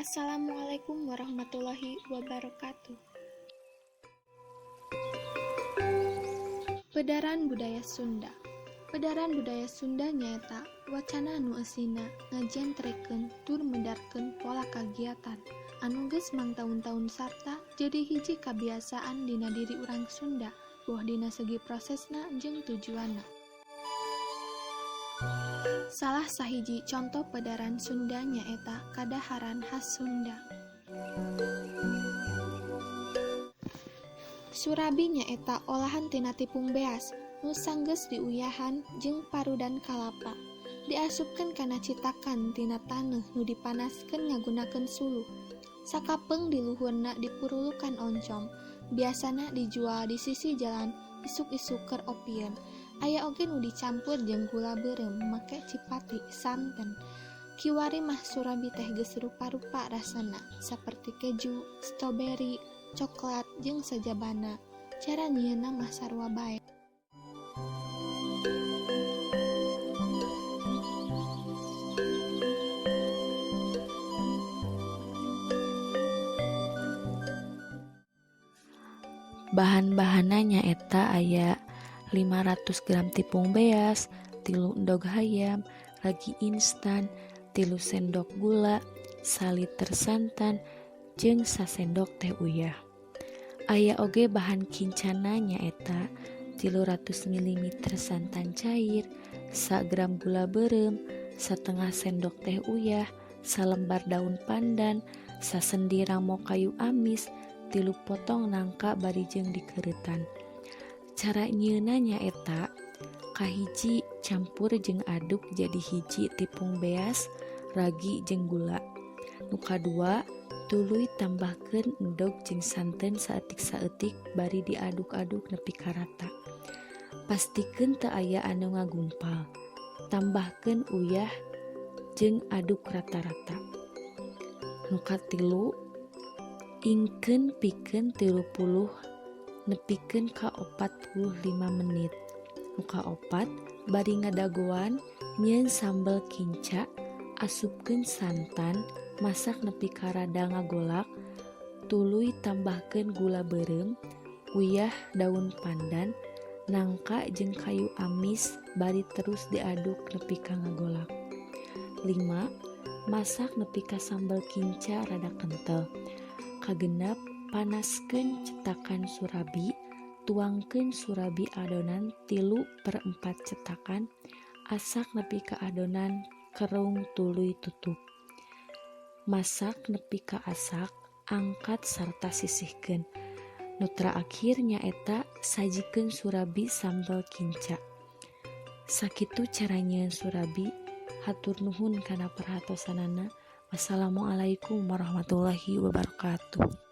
Wassalamualaikum warahmatullahi wabarakatuh. Pedaran budaya Sunda. Pedaran budaya Sunda nyaeta wacana anu eusina ngajentrekeun tur medarkeun pola kagiatan anu geus mangtaun-taun sarta jadi hiji kabiasaan dina diri urang Sunda boh dina segi prosesna jeung tujuanna. Salah sahiji conto pedaran Sunda nyaeta kadaharan has Sunda. Surabi nyaeta olahan tina tipung beas nu sanggeus diuyahan jeung parudan kalapa. Diasupkeun kana citakan tina taneuh nu dipanaskeun ngagunakeun suluh. Sakapeung di luhurna dipurulukan oncom. Biasana dijual di sisi jalan isuk-isuk keur opieun. Aya oge nu dicampur jeung gula beureum make cipati santen. Kiwari mah surabi teh geus rupa-rupa rasana saperti keju, stoberi, coklat jeung sajabana. Cara nyieunna mah sarua bae. Bahan-bahanna nyaeta aya 500 gram tipung beas, 3 endog hayam, ragi instan, 3 sendok gula, saliter santan, jeung sasendok teh uyah. Aya oge bahan kincana nyaeta 300 mililiter santan cair, 1 gram gula beureum, 1/2 sendok teh uyah, salembar daun pandan, sasendi ramo kayu amis, 3 potong nangka bari jeung dikeureutan. Cara nyieunna nyaeta kahiji campur jeung aduk jadi hiji tipung beas, ragi jeung gula. Nu kadua tuluy tambahkeun endog jeung santen saeutik-saeutik bari diaduk-aduk nepi ka rata. Pastikeun teu aya anu ngagumpal. Tambahkeun uyah jeung aduk rata-rata. Nu katilu ingkeun pikeun 30 nepikeun ka 45 menit. Nu kaopat bari ngadagoan nyieun sambel kinca, asupkeun santan, masak nepi ka rada ngagolak, tuluy tambahkeun gula beureum, uyah, daun pandan, nangka jeung kayu amis bari terus diaduk nepi ka ngagolak. 5. Masak nepi ka sambel kinca rada kentel. Kagenep panaskeun cetakan surabi, tuangkeun surabi adonan 3/4 cetakan, asak nepi ka adonan kerung tuluy tutup. Masak nepi ka asak, angkat sarta sisihkeun. Nu terakhir nyaeta sajikeun surabi sambel kinca. Sakitu cara nyieun surabi. Hatur nuhun kana perhatosanana. Wassalamualaikum warahmatullahi wabarakatuh.